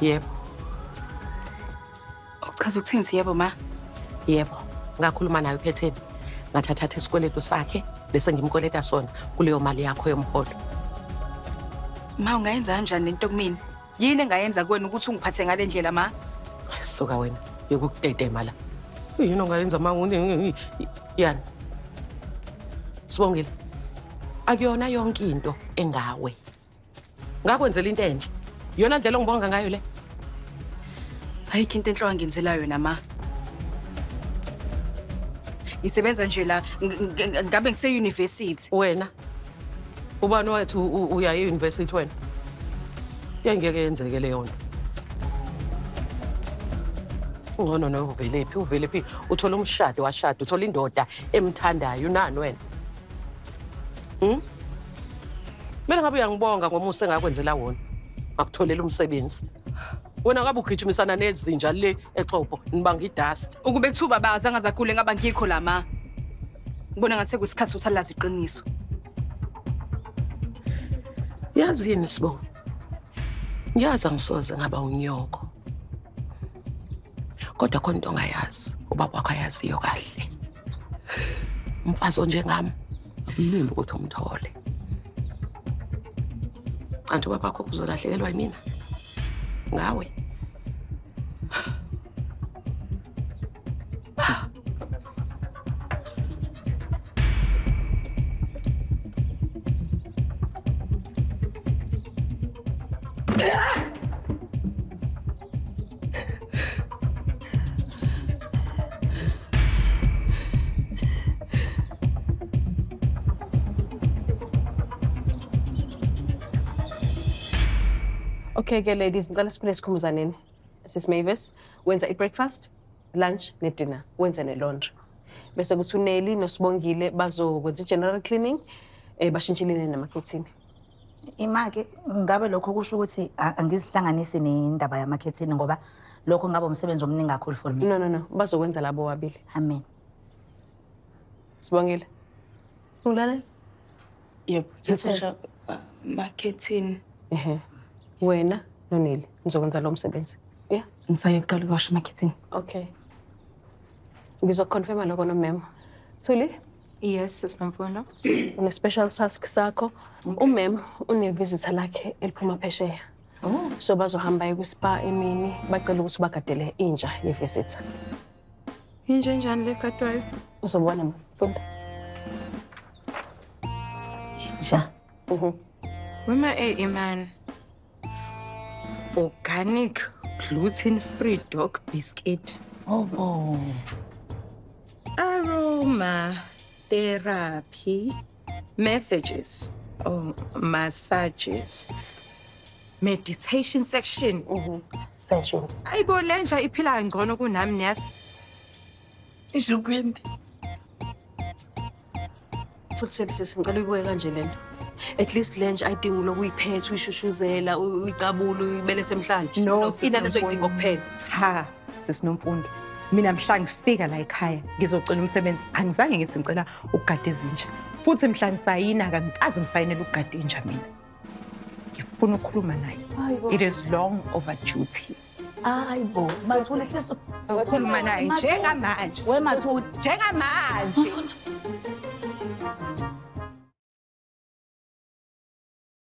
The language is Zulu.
Yebo. Uchaza ukuthini ukuthi yebo ma? Yebo. Ngakhuluma naye uPhetheni. Ngathathatha isikweletu sakhe bese ngimkweleta sona kuleyo mali yakho yomholo. Ma ungayenza kanjani lento kumina? Yini engayenza kuwena ukuthi ungiphathe ngale ndlela ma? Suka wena, yokukutetema la. Yini ongayenza ma yani? Sibongile. Akuyona yonke into engawe. Ngakwenzela into enhle. Iyona ndlela ongibonga ngayo le. Ayikho into enhle ongenzela yona ma. Ngisebenza nje la ngabe ngise-university. Wena ubani wathi uya e-university wena? Yayingeke yenzeke leyo nto. Ungcono nawe uvelephi uvelephi uthola umshado washada uthola indoda emthandayo unani wena? Hmm? Kumele ngabe uyangibonga ngomusa engakwenzela wona. Ngakutholela umsebenzi. Wena ngabe ugijimisana nezinja le exopo nibanga idust. Ukube kuthiwa ubaba azange azagule ngaba ngikho la ma. Ngibona ngathi sekuyisikhathi sokuthi alazi iqiniso. Yazi yini Sibongo? Ngiyazi angisoze ngaba unyoko. Kodwa khona into ongayazi, ubaba wakho ayaziyo kahle. Umfazi onjengami akulula ukuthi umthole. Kanti ubaba wakho uzolahlekelwa yimina ngawe. Okay ke ladies, ngicela siphinde sikhumuzaneni. Sis Mavis, wenza i-breakfast, lunch ne-dinner, wenze ne-laundry. Bese kuthi uNelly noSibongile bazokwenza i-general cleaning, bashintshe namakhethini. Ima-ke ngabe lokho kusho ukuthi angizihlanganisi nendaba yamakhethini ngoba lokho ngabe umsebenzi omningi kakhulu for me. No no no, bazokwenza labo wabili. Amen. Sibongile. Ungilalela? Yebo, thatha makhethini. Ehhe. Wena noNelly nizokwenza lo msebenzi. Yeah. Ngisayoqala ukuwasha amakhethini. Okay. Ngizoconfirma lokho nomem. Thuli? Yes, Sis'Nomfundo. Une special task sakho. Umem une-visitor lakhe eliphuma phesheya. Oh. So bazohamba baye kwi-spa emini bacela ukuthi bagadele inja ye-visitor. Inja enjani le gadwayo? Uzobona ma. Funda. Inja. Wema e Iman. Organic gluten-free dog biscuit. Oh bo. Aroma therapy messages or massages. Meditation section. Session. Ayibo lenja iphila ngcono kunami niyazi. Isho kwindi. Thulisele sisi ngicela uyibuke kanje lento. At least le nje ayidingi uloku uyiphethe uyishushuzela uyiqabule uyibelese emhlanje. No, inalezo yidingo kuphela. Cha, sisinomfundo. Mina mhla ngifika la ekhaya ngizocela umsebenzi angizange ngithi ngicela ukugada izinja. Futhi mhla ngisayina angikaze ngisayinele ukugada inja mina. Ngifuna ukukhuluma naye. It is long overdue. Hayi bo, Mathuli hliso. Sokhuluma naye njengamanje. We Mathuli. Njengamanje.